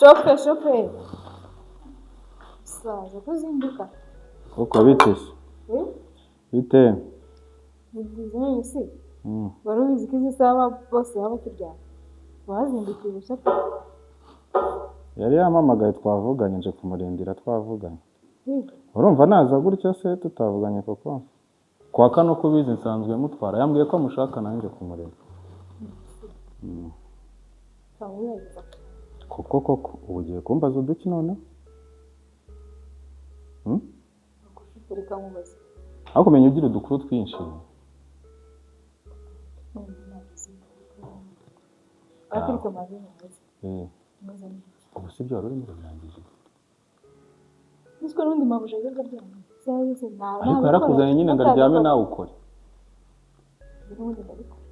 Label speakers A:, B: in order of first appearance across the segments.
A: Shofe, shofe, saza kuzinduka.
B: Uko bite se?
A: Eh?
B: Bite?
A: Ni byiza, none se wari ubizi ko izi saha bose baba bakiryamye? Bazindukiye ubusa pe.
B: Yari yampamagaye, twavuganye, nje kumurindira, twavuganye.
A: Eh,
B: Urumva naza gutya se tutavuganye koko? Kwa kano ko ubizi nsanzwe mutwara, yambwiye ko amushaka, nanjye kumureba.
A: Ntawe.
B: Koko koko ubu ugiye kumbaza uduki noneho? Hmm?
A: Reka nkubaze.
B: Ariko umenya ugira udukuru twinshi.
A: None nagize ariko reka maze nkubaze.
B: Eh,
A: Nkubaze n'iki?
B: Ubu si byo wari urimo urabirangije?
A: Uzi ko n'ubundi mabuja ajya aryamye isaha yose nta
B: Ariko
A: ntabikora,
B: yarakuzanye nyine ngo aryame
A: natabikora.
B: Nawe ukore.
A: N'ubundi ndabikora.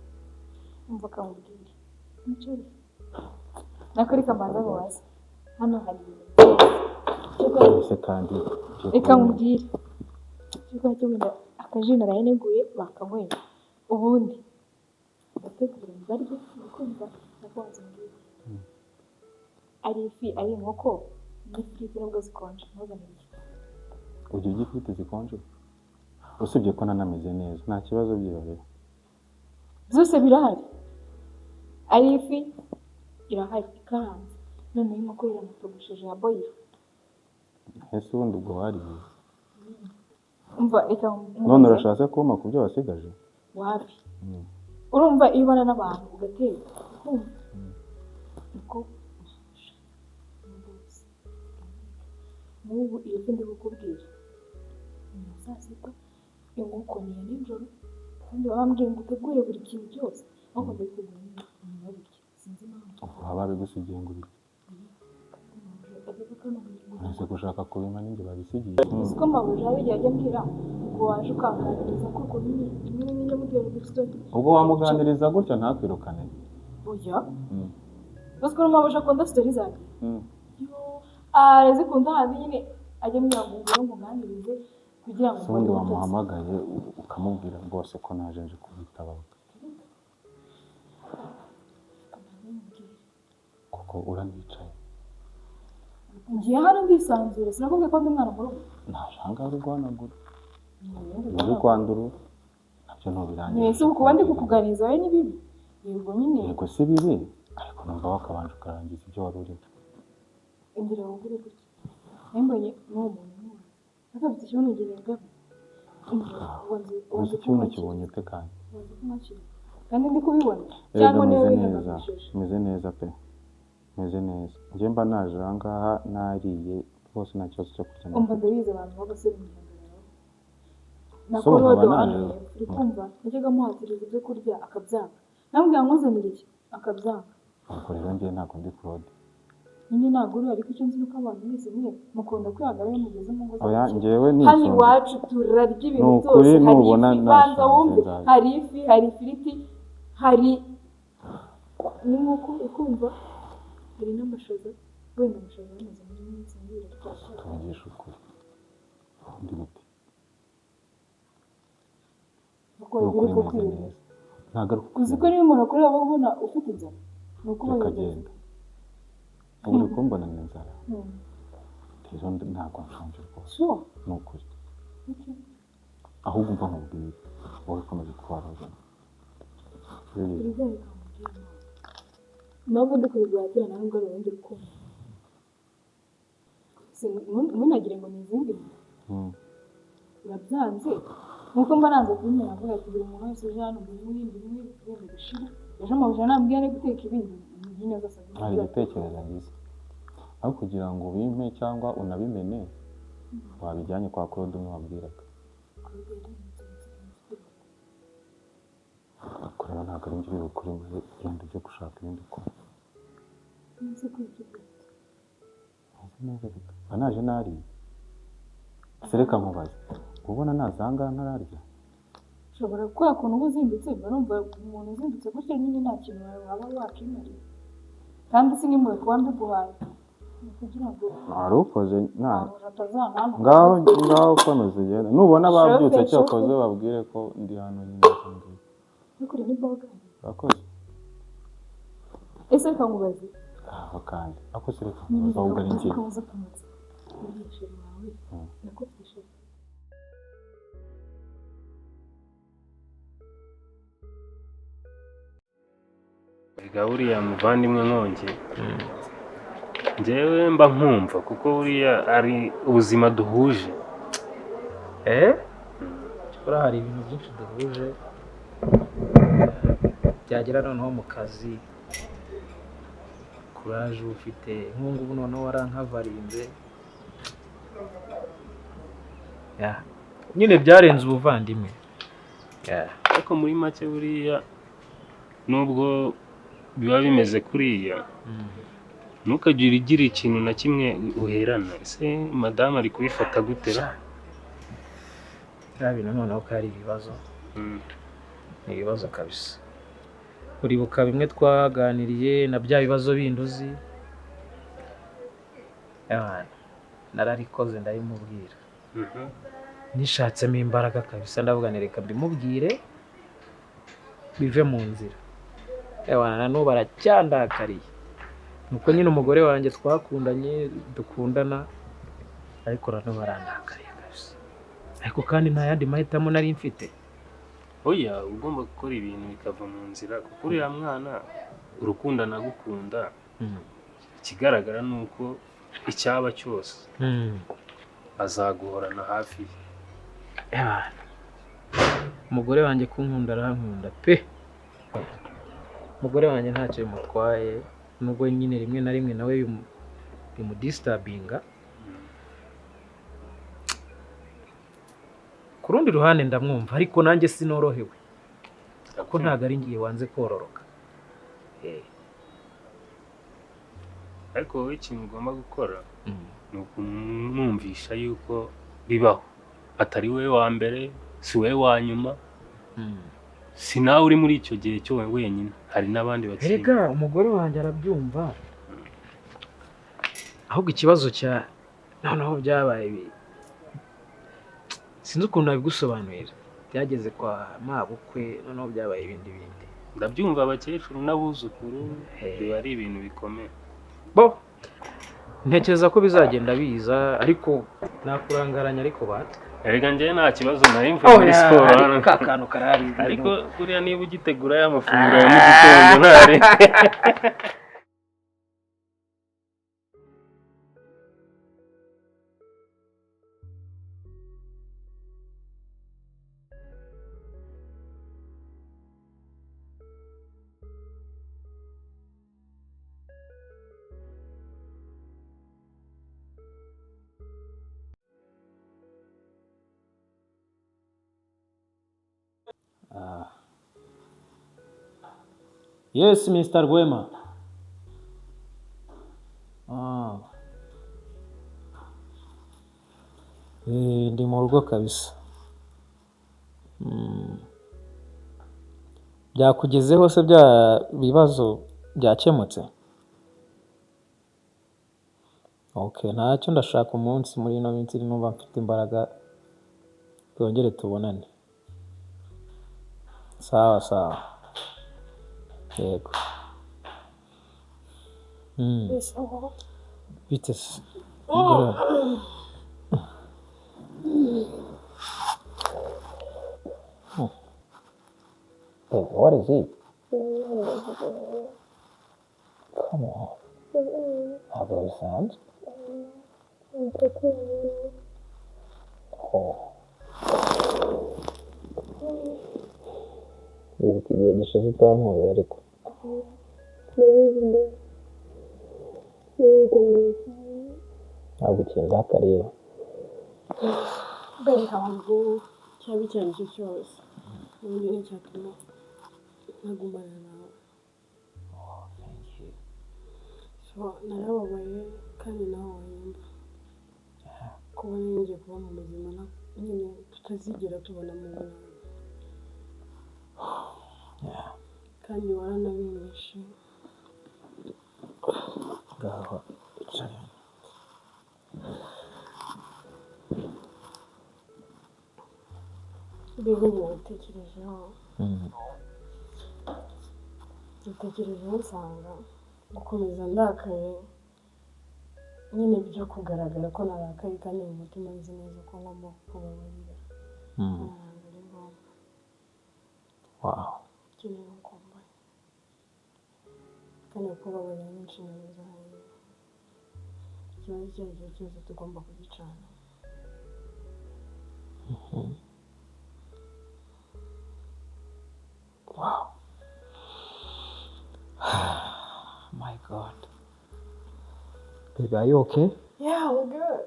A: Umva, akamubwira nicare nako, reka mbanze nkubaze. Hano hari ibintu byose.
B: Ese kandi ugiye
A: Reka
B: kubimenya?
A: nkubwire, ikigo cyo wenda akaji narayeneguye bakanyweye, ubundi ndategura ndarya. Ukumva nakunze mbwira, ari ifi, ari inkoko n'ifiriti, nubwo zikonje ntuzanire iki?
B: Ujya urya ifiriti zikonje? Usibye ko nanameze neza, nta kibazo, byihorere.
A: Byose birahari, ari ifi irahari ikaranze, noneho inkoko iranatogosheje ya boyiro.
B: Ese ubundi ubwo wariye?
A: Umva, reka
B: None
A: nkubaze.
B: Urashatse kumpa ku byo wasigaje?
A: Wapi. Urumva iyo ubana n'abantu ugateka, ukumva niko bose. Nk'ubu iyo fi ndi kukubwira ni iya saa sita, inkoko ni iya nijoro, kandi baba bambwiye ngo utegure buri kintu cyose, ariko ndabitegura nyine ntibabirye, sinzi impamvu.
B: Ubwo baba babigusigiye ngo ubirye?
A: Kandi mabuja ajyaga akanambwira ngo
B: Ese gushaka kubima ninjye babisigiye?
A: Uzi ko mabuja hari igihe ajya ambwira ngo waje ukanganiriza, kuko nyine rimwe na rimwe njya mutera udustori.
B: Ubwo wamuganiriza gutya ntakwirukane?
A: Oya. Uzi ko mabuja akunda story zanjye? Yo, arazikunda hanze nyine, ajya ambwira ngo ngwino nkuganirize kugira ngo
B: Se ubundi
A: mbone ibitotsi.
B: Wamuhamagaye ukamubwira rwose ko naje nje kubitaba?
A: Kamanzi mubwire.
B: Kuko uranicaye.
A: Ngiye hano ndisanzura, sinakubwiye ko ndi umwana mu rugo?
B: Naje ahangaha uri guhanagura, uri kwandura, nabyo ntubirangije.
A: Ese ubu kuba ndi kukuganiriza wowe ni bibi? Yego nyine.
B: Yego, si bibi, ariko numva wakabanje ukarangiza ibyo wari urimo.
A: Ingira wongere gutya mbonye n'uwo muntu n'uwo ariko afite ikibuno ngengabi.
B: Ubu se ikibuno kibonye ute kandi?
A: Wanze kumwakira kandi ndi kubibona.
B: Erega
A: Cyangwa niwe
B: meze neza.
A: wihangayikishije?
B: Meze neza pe, meze neza. Njye mba naje ahangaha nariye rwose, nta kibazo cyo kurya.
A: Umva, ndabizi, abantu b'abasore mwihagararaho na
B: So, nkaba
A: Claude hano
B: naje.
A: hepfo, uri kumva, najyaga amuhatiriza ibyo kurya akabyanga, namubwira ngo nzanire iki akabyanga.
B: Ubwo rero njye ntabwo ndi Claude.
A: Nyine ntabwo uri, ariko icyo nzi ni uko abantu mwese mwe mukunda kwihagarara iyo mugeze mu ngo
B: Oya,
A: z'abakire.
B: njyewe
A: Hano
B: nisunze.
A: iwacu turarya ibintu
B: Ni ukuri,
A: byose, hari
B: nubona
A: ifi, banza
B: nashonje
A: wumve,
B: nzaza.
A: hari ifi, hari ifiriti, hari n'inkoko, ukumva hari n'amashaza, wenda amashaza yamaze muri minsi nk'ibiri, ariko arashaje.
B: Tuvugisha ukuri, ubundi bite?
A: Kuko
B: Ni
A: biri
B: ukuri meze
A: kukwiriye.
B: neza, ntabwo ari
A: Uzi ko niyo umuntu akureba aba abona ufite inzara, ni uko uba
B: Reka
A: yogeze.
B: genda, ubu uri kumbona ni inzara? Rero ntabwo nshonje rwose.
A: Sure.
B: Ni ukuri.
A: Okay.
B: Ahubwo umva nkubwire, wowe ukomeje kubarozana.
A: Ibijyanye kamubwira impamvu ndi kubiguhatira nawe ngo ari urundi rukundo. Ntunagire ngo ni izindi urabyanze, nkuko mba nanze kubimenya, avuga ati buri muntu wese uje hano mbimuhe, mbimuhe, wenda bishira ejo mabuja nambwiye ari guteka ibindi nyine zose.
B: Hari igitekerezo ngize, aho kugira ngo ubimpe cyangwa unabimene, wabijyanye kwa Claude umwe wabwiraga. Ariko rero ntabwo ari njye uri bukore, genda ujye gushaka ibindi ukora.
A: Nzi ko ibyo byanze.
B: Meze neza reka, mba naje nariye. Ese reka nkubaze, ubona naza aha ngaha ntararya?
A: Ushobora kubera ukuntu uba uzindutse, mba numva umuntu uzindutse gutya nyine nta kintu waba wakimariye, kandi si nk'impuhwe kuba mbiguhaye, ni ukugira ngo
B: Wari ukoze nta
A: mabuja atazanantuka.
B: Ngaho ngaho komeza ugende, nubona babyutse
A: Shofe,
B: cyokoze
A: shofe.
B: babwire ko ndi hano nyine mbwira.
A: Ntukure ni boga.
B: Urakoze.
A: Ese reka nkubaze.
B: Ah. Ngaho kandi ako se reka nkubaze ahubwo ari njye.
A: Kabuza kamatse uriya chéri wawe nakufite chéri.
C: Erega buriya muvandimwe Nkongi, njyewe mba nkumva kuko buriya ari ubuzima duhuje.
D: Cyakora hari ibintu byinshi duhuje, byagera noneho mu kazi, kuraje uba ufite, nk'ubu ngubu noneho warankavarinze. Yeah. Nyine byarenze ubuvandimwe. Yeah.
C: Ariko muri make buriya nubwo biba bimeze kuriya, ntukagire ugira ikintu na kimwe uherana. Ese madamu ari kubifata gute ra?
D: Biriya bintu noneho ko ari ibibazo, ni ibibazo kabisa. Uribuka bimwe twaganiriye na bya bibazo bindi uzi? Ewana, nararikoze ndabimubwira. Nishatsemo imbaraga kabisa, ndavuga nti reka mbimubwire bive mu nzira. Ewana, na n'ubu aracyandakariye. Nuko nyine umugore wanjye twakundanye, dukundana, ariko na n'ubu arandakariye kabisa. Ariko kandi nta yandi mahitamo nari mfite.
C: Oya, ugomba gukora ibintu bikava mu nzira, kuko uriya mwana urukundo anagukunda, ikigaragara ni uko icyaba cyose azaguhorana hafi ye.
D: Ewana, umugore wanjye kunkunda arankunda pe. Umugore wanjye ntacyo bimutwaye, nubwo nyine rimwe na rimwe nawe bimudistabinga. Ku rundi ruhande ndamwumva, ariko nanjye sinorohewe kuko ntabwo ari ngiye wanze kororoka.
C: Ariko wowe ikintu ugomba gukora ni ukumwumvisha yuko bibaho, atari wowe wa mbere, si wowe wa nyuma, si nawe uri muri icyo gihe cyo wenyine, hari n'abandi bakiri.
D: Erega umugore wanjye arabyumva, ahubwo ikibazo cya noneho byabaye sinzi ukuntu nabigusobanurira, byageze kwa mabukwe, noneho byabaye ibindi bindi.
C: Ndabyumva, abakecuru n'abuzukuru biba ari ibintu bikomeye.
D: Bo ntekereza ko bizagenda biza, ariko nakurangaranya ariko bata.
C: Erega njyewe nta kibazo nari mvuye muri siporo hano.
D: Ka kantu karahari.
C: Ariko buriya niba ugitegura ya mafunguro ya mu gitondo ntari.
B: Yes, Mr. Rwema. Ndi mu rugo kabisa. Byakugezeho se bya bibazo byakemutse? Okay, ntacyo, ndashaka umunsi muri ino minsi numva mfite imbaraga twongere tubonane. Sawa sawa. Yego. Bite se? Mugoroba. Hey, what is it? Come on. Ntabwo bisanzwe. Oh. Wibuka igihe gishize utampobera ariko. Ntabwo ukindakariye.
A: Ntabwo cyaba icyo ari cyo cyose, ubundi nticyatuma ntagumana nawe. So narababaye kandi nawe wanyumva kuba ngiye kuba mu buzima nyine tutazigera tubona mu mwana, kandi waranabinyishe.
B: Ngaho icara.
A: Mbega nabitekerejeho, nabitekerejeho nsanga
E: Gukomeza ndakaye nyine byo kugaragara ko narakaye kandi mu mutima nzi neza ko ngomba kubabarira. Ntabwo ari ngombwa.
D: Wow.
E: Ukeneye gukumbura kandi kubabarira ni inshingano zanjye. Ikibazo icyo ari cyo cyose tugomba kugicana.
D: Wow. My God. Baby, are you okay?
E: Yeah, I'm good.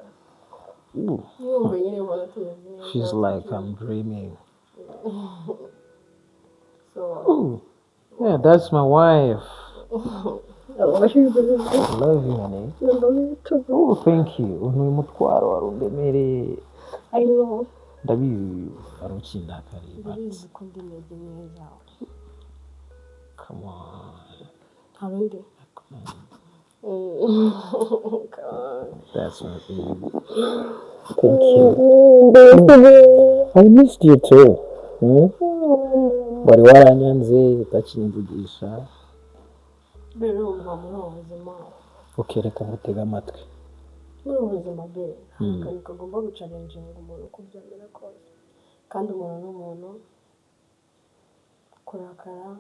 D: Ooh.
E: Yumva nyine ubona tumeze neza.
D: Feels like I'm dreaming.
E: So
D: Ooh. Yeah, that's my wife.
E: I love you, baby.
D: I love you, honey.
E: I love you too.
D: Oh, thank you. Uyu mutwaro wari undemereye.
E: I know.
D: Ndabizi wari ukindakariye, but
E: Ndabizi ko ndi intege nke zawe.
D: Come on.
E: Hari undi?
D: Come on.
E: Come on.
D: That's my baby. Thank you. I missed you too. Hmm? Wari waranyanze utakimvugisha.
E: Baby, wumva muri ubu buzima,
D: Okay, reka ngutege amatwi.
E: muri ubu buzima be, hari akantu kagomba guchallenginga umuntu uko byamera kose, kandi umuntu n'umuntu kurakara,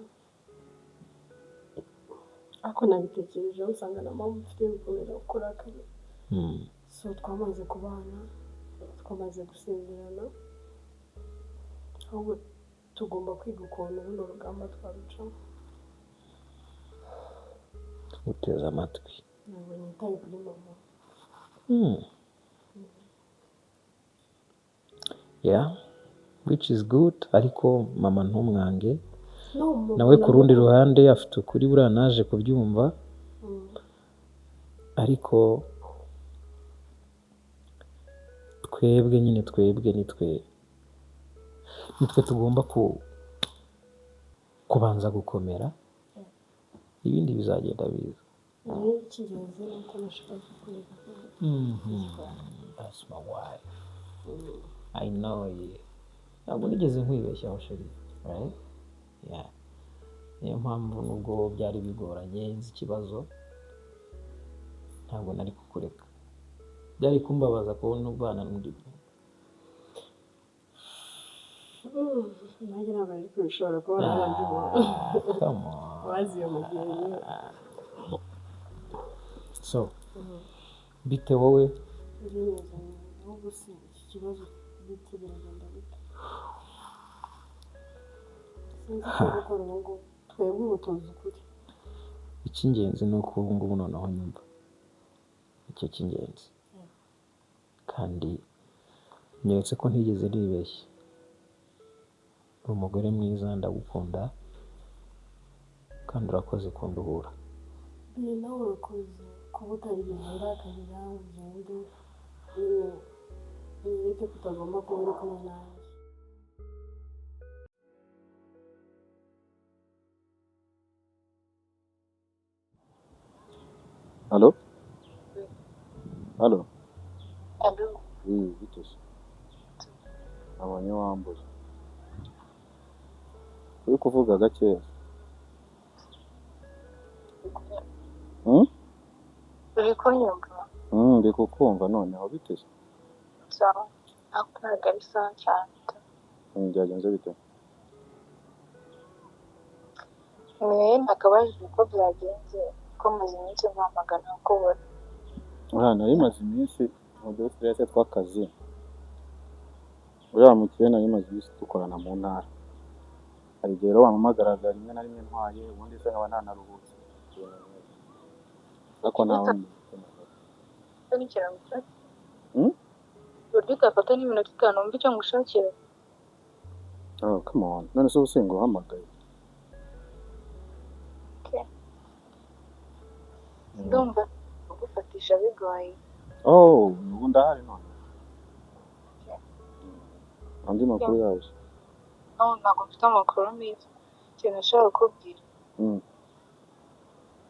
E: ariko nabitekerejeho usanga nta mpamvu mfite yo gukomeza kurakara. So twamaze kubana, twamaze gusezerana, ahubwo tugomba kwiga ukuntu runo rugamba twarucamo.
D: Nguteze amatwi.
E: Ntabwo nitaye kuri mama.
D: Yeah, which is good, ariko mama ntumwange.
E: No, mama.
D: Nawe ku rundi ruhande afite ukuri, buriya naje kubyumva. Ariko twebwe nyine, twebwe nitwe tugomba kubanza gukomera, ibindi bizagenda biza.
E: Nayo icy'ingenzi ni uko nashaka kukwereka ko
D: That's my wife. I know you. Ntabwo nigeze nkwibeshyaho, chérie, right? Yeah. Niyo mpamvu nubwo byari bigoranye, nzi ikibazo, ntabwo nari kukureka. Byari kumbabaza kubona ubana n'undi muntu.
E: Nanjye ntabwo nari kubishobora kubona abandi muntu.
D: Ah, come on.
E: Waziye mu gihe nyine.
D: So, bite wowe?
E: Bimeze neza, ahubwo se iki kibazo bite, biragenda bite? Sinzi icyo gukora ubu ngubu, twebwe ubu tuzi ukuri.
D: Icy'ingenzi ni uko ubu ngubu noneho nyumva. Icyo cy'ingenzi. Kandi nyeretse ko ntigeze nibeshya. Uri umugore mwiza, ndagukunda kandi urakoze kunduhura.
E: Ni nawe urakoze kuba utarigeze undakarira ngo ugende nyine unyereke ko utagomba kuba uri kumwe nanjye.
B: Allo? Allo?
A: Allo?
B: Oui, bite se? Nabonye wambuze. Uri kuvuga gakeya. Hmm?
A: Uri kunyumva?
B: Mm, ndi kukumva noneho, bite se?
A: Sawa, ariko ntabwo ari sawa cyane.
B: Byagenze bite?
A: Mwe nakabajije uko byagenze, ko maze iminsi mpamagara nkakubura.
B: Ah, nari maze iminsi mu dustress tw'akazi. Uriya mukire nari maze iminsi dukorana mu ntara. Hari igihe rero wampamagaraga rimwe na rimwe ntwaye, ubundi se nkaba ntanaruhutse. Ariko nta wundi.
A: N'ikintu ngushakira.
B: Hmm?
A: Uburyo utafata n'iminota 5 wumva icyo ngushakira.
B: Oh, come on. None se ubu singuhamagaye?
A: Okay. Ndumva kugufatisha bigoye.
B: Oh, ubu ndahari none. Andi makuru yawe?
A: No, ntabwo mfite amakuru meza. Ikintu nashaka kukubwira.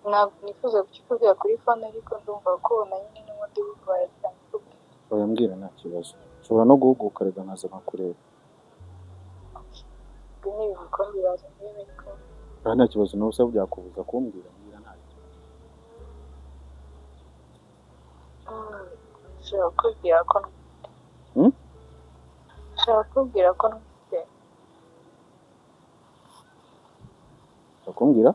A: Ntabwo nifuza kukikubwira kuri phone, ariko ndumva kukubona nyine n'ubundi bigoye cyane kukubwira.
B: Oya, mbwira nta kibazo. Nshobora no guhuguka reka nkaza nkakureba.
A: Ubwo ni ibikombe biraza ndebe ariko.
B: Aha nta kibazo, nawe usaba byakubuza kumbwira, mbwira nta kibazo.
A: Nshobora kukubwira ko nshobora kukubwira ko ntwite.
B: Kumbwira?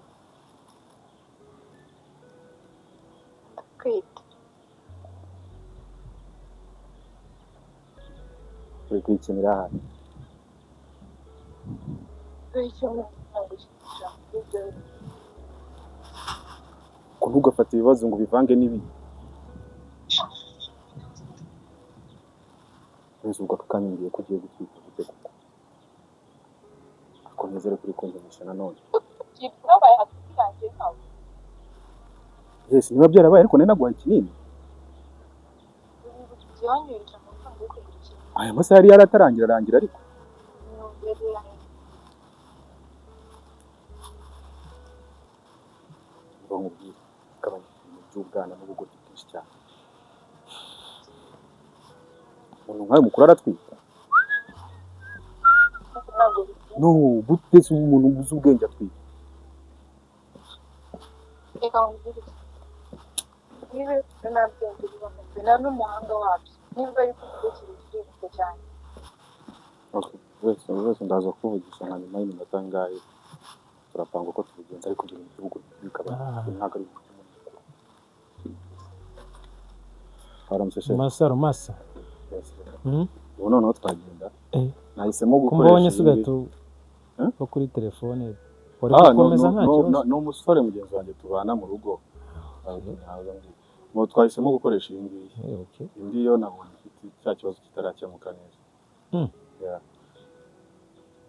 A: Ndatwite.
B: Uri kwikinira hano? Ko ntugafate ibibazo ngo ubivange n'ibindi. Nzi ubwo aka kanya ngiye ko ugiye gutwita gute koko? Ariko nizere ko uri kunkinisha nanone. Yes, niba byarabaye ariko nari naguhaye ikinini. Aya masaha yari yaratarangira arangira ariko. Ngo nkubwire, gabanya ibintu by'ubwana n'ubugoryi bwinshi cyane. Umuntu nkawe mukuru aratwita? No, gute se umuntu uzi ubwenge atwita?
A: Reka nkubwire iki. Niba nta bwenge bubamo, nta n'umuhanga wabyo. Niba ariko ibitekerezo birihuta cyane.
B: Okay, wese ndaza kuvugisha nka nyuma y'iminota ingahe. Turapanga uko tubigenza ariko ibyo bintu by'ubugoryi bikaba ntabwo ari ibintu by'umuntu mukuru. Haramutse chef.
D: Masaro masa.
B: Yes. Ubu noneho twagenda. Nahisemo gukoresha
D: Kumbonye se ugahita wo kuri telefone. Wari gukomeza nta kibazo.
B: Ni umusore mugenzi wanjye tubana mu rugo. Twahisemo gukoresha iyi ngiyi. Indi yo nabonye ifite cya kibazo kitarakemuka neza.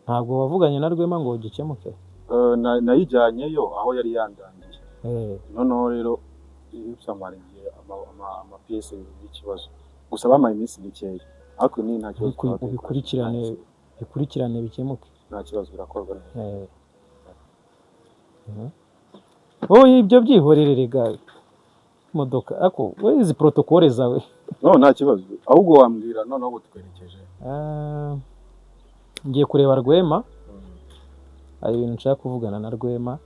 D: Ntabwo wavuganye na Rwema ngo gikemuke?
B: Nayijyanyeyo aho yari yandangiye. Noneho rero isamariye amapiyese y'ikibazo. Gusa bamaye iminsi mikeya. Ariko ni nta kibazo.
D: Ubikurikirane bikemuke.
B: Nta kibazo, birakorwa neza.
D: Oye, ibyo byihorere rega. Imodoka ako we izi protocole zawe.
B: No, nta kibazo. Ahubwo wambwira noneho butwerekeje.
D: Ngiye kureba Rwema. Hari ibintu nshaka kuvugana na Rwema.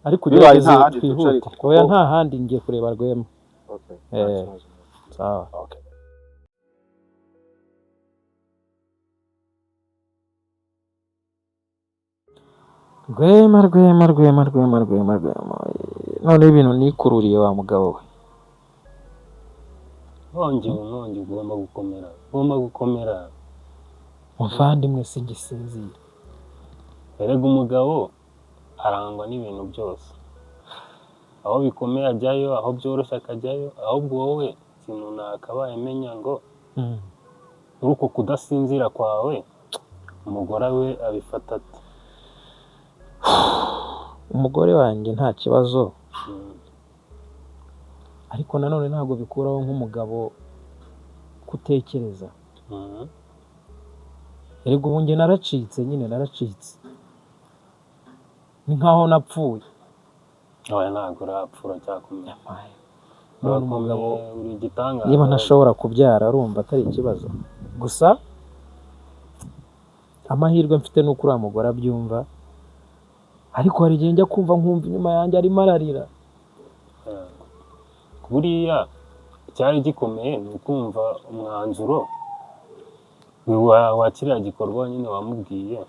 D: Ariko ugerageze twihute. Oya nta handi, ngiye kureba Rwema.
B: Okay.
D: Sawa.
B: Okay.
D: Rwema, Rwema, Rwema, Rwema, Rwema, Rwema. None ibintu nikururiye wa mugabo we.
C: Nkongi, nkongi, ugomba gukomera. Ugomba gukomera.
D: Muvandimwe singisinzira.
C: Erega umugabo arangwa n'ibintu byose. Aho bikomeye ajyayo, aho byoroshye akajyayo, ahubwo wowe ikintu nakabaye menya ngo muri uko kudasinzira kwawe umugore we abifata ate?
D: Umugore wanjye nta kibazo. Ariko nanone ntabwo bikuraho nk'umugabo kutekereza. Erega ubu njye naracitse nyine, naracitse. Ni nkaho napfuye.
C: Oya ntabwo urapfa, uracyakomeye.
D: None umugabo niba ntashobora kubyara arumva atari ikibazo. Gusa amahirwe mfite nuko uriya mugore abyumva. Ariko hari igihe njya kumva nkumva inyuma yanjye arimo ararira.
C: Buriya icyari gikomeye ni ukumva umwanzuro wa kiriya gikorwa nyine wamubwiye.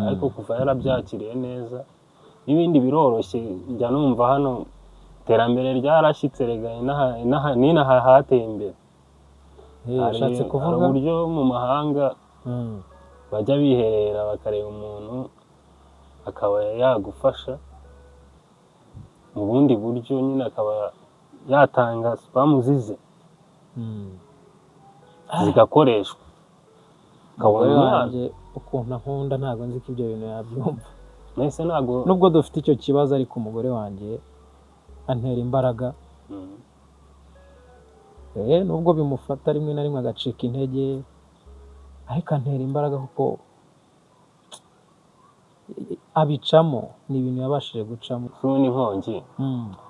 C: Ariko kuva yarabyakiriye neza n'ibindi biroroshye. Njya numva hano iterambere ryarashyitse rega, n'inaha hateye imbere.
D: Ushatse kuvuga
C: hari uburyo mu mahanga bajya biherera bakareba umuntu akaba yagufasha mu bundi buryo nyine, akaba yatanga spamu zize zigakoreshwa.
D: Umugore wanjye ukuntu ankunda ntabwo nzi ko ibyo bintu yabyumva.
C: Nahise ntabwo
D: nubwo dufite icyo kibazo, ariko umugore wanjye antera imbaraga. Nubwo bimufata rimwe na rimwe agacika intege, ariko antera imbaraga kuko abicamo, ni ibintu yabashije gucamo.
C: Ni inkongi.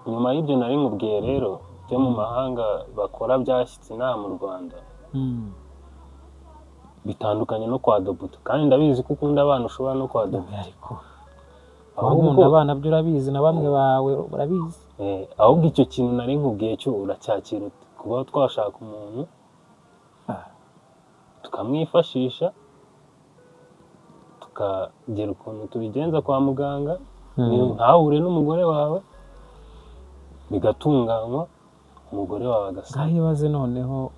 C: Nyuma y'ibyo nari nkubwiye rero byo mu mahanga bakora byashyitse inaha mu Rwanda bitandukanye no kwa Dobuto, kandi ndabizi ko ukunda abana, ushobora no kwa Dobuto.
D: Ariko abakunda abana byo urabizi, na bamwe bawe urabizi.
C: Ahubwo icyo kintu nari nkubwiye cyo uracyakira ute? Kuba twashaka umuntu tukamwifashisha, tukagira ukuntu tubigenza kwa muganga, ntahure n'umugore wawe, bigatunganywa, umugore wawe agasaba.
D: Ngaho ibaze noneho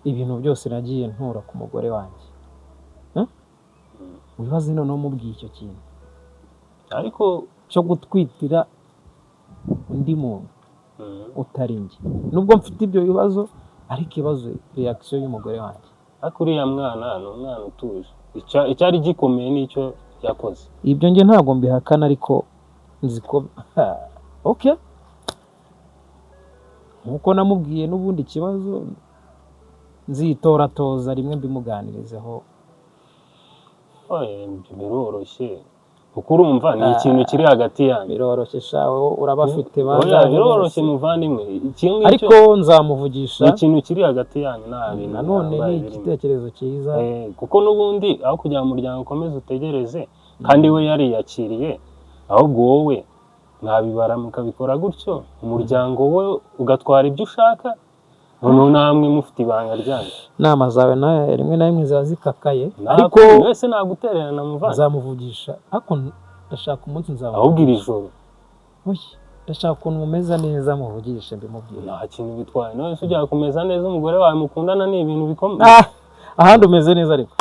D: ibintu byose nagiye ntura ku mugore wanjye. Wibaze noneho umubwiye icyo kintu
C: ariko
D: cyo gutwitira undi muntu utari njye, nubwo mfite ibyo bibazo, ariko ibaze reaction y'umugore wanjye.
C: Ariko uriya mwana ni umwana utuje. Icyari gikomeye nicyo yakoze.
D: Ibyo njye ntabwo mbihakana, ariko nzi ko okay, nkuko namubwiye n'ubundi ikibazo nzitoratoza rimwe mbimuganirizeho.
C: Oya, ibyo biroroshye, kuko urumva ni ikintu kiri hagati yanyu.
D: Biroroshye sha, wowe urabafite.
C: Oya,
D: Bangahe
C: biroroshye
D: bose.
C: muvandimwe, iki ngicyo
D: Ariko nzamuvugisha.
C: ni ikintu kiri hagati yanyu, nta bintu
D: Nanone
C: bihambaye
D: ni
C: birimo.
D: igitekerezo cyiza.
C: Kuko n'ubundi aho kugira ngo umuryango ukomeze utegereze kandi we yariyakiriye, ahubwo wowe mwabibara mukabikora gutyo, umuryango we ugatwara ibyo ushaka, noneho namwe mufite ibanga ryanyu.
D: Inama zawe nawe rimwe na rimwe ziba zikakaye,
C: ariko
D: ariko
C: wese nagutererana muvandimwe.
D: Nzamuvugisha, ariko ndashaka umunsi
C: Ahubwo iri
D: nzamuvugisha.
C: joro.
D: Oya, ndashaka ukuntu mumeze neza muvugishe mbimubwire.
C: Nta kintu bitwaye. None se ujya kumeza neza umugore wawe mukundana ni ibintu bikomeye.
D: Ah, ahandi umeze neza ariko.